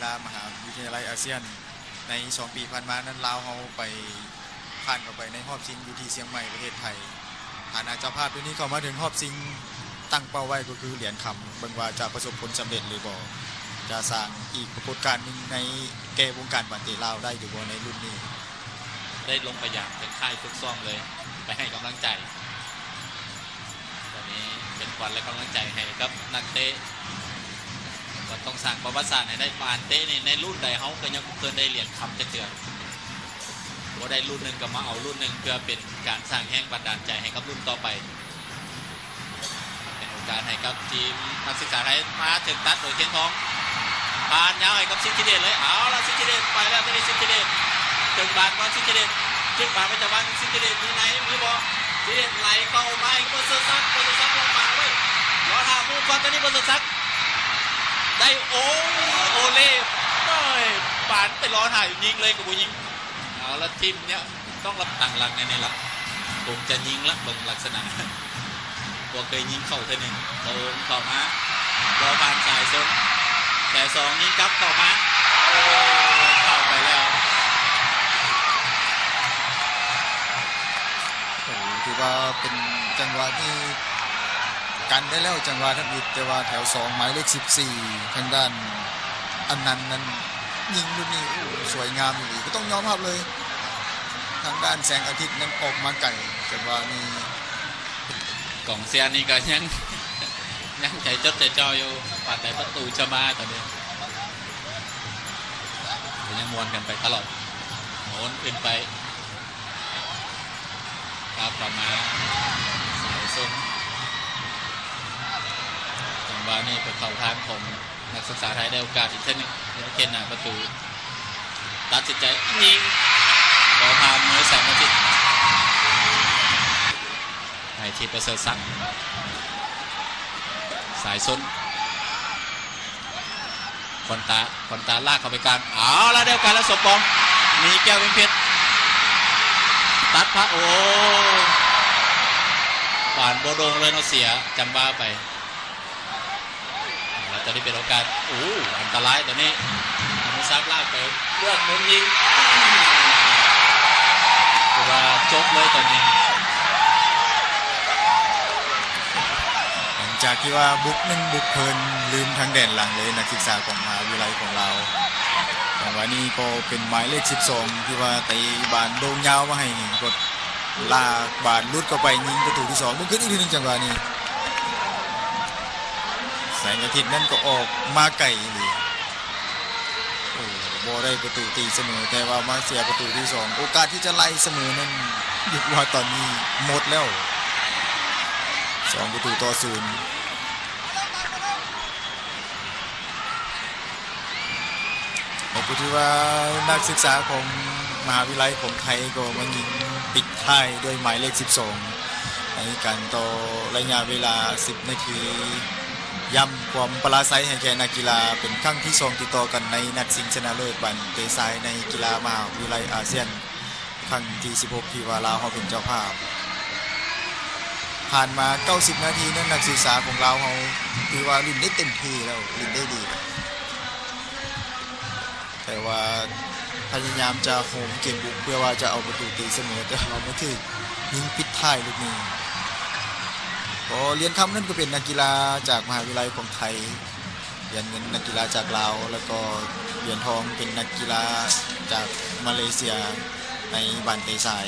ລາມະຫາວິທະຍາໄລອາຊຽນ ໃນສອງປີຜ່ານມານັ້ນ ລາວເຮົາໄປ ຜ່ານເຂົ້າໄປໃນຮອບຊິງຢູ່ທີ່ຊຽງໃໝ່ ປະເທດໄທ. ຖານະເຈົ້າພາບເທື່ອນີ້ເຂົ້າມາເຖິງຮອບຊິງ ຕັ້ງເປົ້າໄວ້ກໍຄືຫຼຽນຄຳ, ເບິ່ງວ່າຈະປະສົບຜົນສຳເລັດຫຼືບໍ່, ຈະສ້າງອີກປາກົດການໜຶ່ງໃນແກ່ວົງການບານເຕະລາວໄດ້ຫຼືບໍ່ໃນລຸ້ນນີ້. ໄດ້ລົງໄປຢາມ ເປັນຄ້າຍຝຶກຊ້ອມເລີຍ ໄປໃຫ້ກຳລັງໃຈ. ຕອນນີ້ເປັນຂວັນ ແລະ ກຳລັງໃຈໃຫ້ກັບນັກເຕະ ກໍຕ້ອງສ້າງປະຫວັດສາດໃຫ້ໄດ້. ບານເຕະນີ້ ໃນລຸ້ນໃດເຮົາກໍຍັງບໍ່ເຄີຍໄດ້ຫຼຽນຄຳຈັກເທື່ອ. ບໍ່ໄດ້ລຸ້ນໜຶ່ງກໍມາເອົາລຸ້ນໜຶ່ງ ເພື່ອເປັນການສ້າງແຮງບັນດານໃຈໃຫ້ກັບລຸ້ນຕໍ່ໄປ. ເປັນໂອກາດໃຫ້ກັບທີມນັກສຶກສາໄທ ມາເຖິງຕັດໂດຍ ທຽນທອງ ຜ່ານຍາວໃຫ້ກັບສິດທິເດດເລີຍ. ເອົາລະ ສິດທິເດດໄປແລ້ວ ຕອນນີ້ສິດທິເດດ ເຖິງບານກ່ອນ ສິດທິເດດ ຂຶ້ນມາປະຈຳວັນ ສິດທິເດດມີໃນ ມີບໍ່? ສິດທິເດດໄຫຼເຂົ້າມາໃຫ້ປະເສີດສັກ ປະເສີດສັກລົງມາເວີຍ ລໍຖ້າໝູ່ກ່ອນ ຕອນນີ້ປະເສີດສັກ ໄດ້ ໂອ້ ໂອເລ ໂອ້ຍ ປານໄປລໍຖ້າຍິງເລີຍກໍບໍ່ຍິງ. ເອົາລະ ທີມເນຍ ຕ້ອງລັບຕັ້ງຫຼັກແນວນີ້ລະ ຄົງຈະຍິງລະ ເບິ່ງລັກສະນະ ບໍ່ເຄີຍຍິງເຂົ້າເທື່ອໜຶ່ງ. ໂຕງເຂົ້າມາ ບໍ່ຜ່ານສາຍຊົນ ແຖວສອງຍິງກັບເຂົ້າມາ ໂອ້ ເຂົ້າໄປແລ້ວ. ໂອ້ ຖືວ່າເປັນຈັງຫວະທີ່ກັນໄດ້ແລ້ວ ຈັງຫວະທຳອິດ, ແຕ່ວ່າແຖວສອງ ໝາຍເລກສິບສີ່ ທາງດ້ານອັນນັນນັ້ນ ຍິງລູກນີ້ ໂອ້ ສວຍງາມອີ່ຫຼີ ກໍຕ້ອງຍອມຮັບເລີຍ. ທາງດ້ານແສງອາທິດນັ້ນອອກມາໄກ ຈັງຫວະນີ້ ກອງເຊຍນີ້ກໍຍັງ ຍັງໃຈຈົດໃຈຈ່ອຢູ່ ປານໃດປະຕູຈະມາຕອນນີ້ ກໍຍັງມ່ວນກັນໄປຕະຫຼອດ. ໂຫນຂຶ້ນໄປ ກັບເຂົ້າມາ ສາຍຊົນ ຈັງຫວະນີ້ໄປເຂົ້າທາງຂອງນັກສຶກສາໄທ ໄດ້ໂອກາດອີກເທື່ອໜຶ່ງ ເຄນໜ້າປະຕູ ຕັດສິນໃຈຍິງ ບໍ່ຜ່ານມືແສງອາທິດ ໃຫ້ທີ່ປະເສີດສັກ ສາຍຊົນ ຄອນຕາ ຄອນຕາລາກເຂົ້າໄປກາງ ເອົາລະ ໄດ້ໂອກາດແລ້ວ ສົມປອງ ມີແກ້ວ ເວັງເພັດ ຕັດພາ ໂອ້ ປານບໍ່ໂດ່ງເລີຍເນາະ ເສຍຈັງຫວະໄປ. ແລ້ວຕອນນີ້ເປັນໂອກາດ ໂອ້ ອັນຕະລາຍຕອນນີ້ ອະນຸສັກລາກໄປ ເລືອກໝູນຍິງ ຖືວ່າຈົບເລີຍຕອນນີ້. ຫຼັງຈາກທີ່ວ່າບຸກໜຶ່ງບຸກເພີນ ລືມທາງແດນຫຼັງເລີຍ ນັກສຶກສາຂອງມະຫາວິທະຍາໄລຂອງລາວ. ຈັງຫວະນີ້ກໍເປັນໝາຍເລກສິບສອງ ທີ່ວ່າເຕະບານໂດ່ງຍາວມາໃຫ້ ກໍລາກບານຫຼຸດເຂົ້າໄປຍິງປະຕູທີສອງ. ເບິ່ງຂຶ້ນອີກທີໜຶ່ງ ຈັງຫວະນີ້ ແສງອາທິດນັ້ນກໍອອກມາໄກອີ່ຫຼີ. ໂອ້ ບໍ່ໄດ້ປະຕູຕີສະເໝີ ແຕ່ວ່າມາເສຍປະຕູທີສອງ ໂອກາດທີ່ຈະໄລ່ສະເໝີນັ້ນ ຄິດວ່າຕອນນີ້ໝົດແລ້ວ ສອງປະຕູຕໍ່ສູນ. ກໍຖືວ່ານັກສຶກສາຂອງມະຫາວິທະຍາໄລຂອງໄທກໍມາຍິງປິດທ້າຍດ້ວຍໝາຍເລກສິບສອງ ໃນການຕໍ່ໄລຍະເວລາສິບນາທີ ຢ້ຳຄວາມປະລາໄຊໃຫ້ແກ່ນັກກິລາ ເປັນຄັ້ງທີສອງຕິດຕໍ່ກັນໃນນັດຊິງຊະນະເລີດບານເຕະຊາຍໃນກິລາມະຫາວິທະຍາໄລອາຊຽນ ຄັ້ງທີສິບຫົກ ທີ່ວ່າລາວເຮົາເປັນເຈົ້າພາບ. ຜ່ານມາເກົ້າສິບນາທີນັ້ນ ນັກສຶກສາຂອງລາວເຮົາຖືວ່າຫຼິ້ນໄດ້ເຕັມທີ່ແລ້ວ ຫຼິ້ນໄດ້ດີແລ້ວ. ແຕ່ວ່າພະຍາຍາມຈະໂຫມເກມບຸກ ເພື່ອວ່າຈະເອົາປະຕູຕີສະເໝີ ແຕ່ວ່າມາຖືກຍິງປິດທ້າຍລູກນີ້. ກໍຫຼຽນຄຳນັ້ນກໍເປັນນັກກິລາຈາກມະຫາວິທະຍາໄລຂອງໄທ, ຫຼຽນເງິນນັກກິລາຈາກລາວ ແລ້ວກໍຫຼຽນທອງເປັນນັກກິລາຈາກມາເລເຊຍໃນບານເຕະຊາຍ.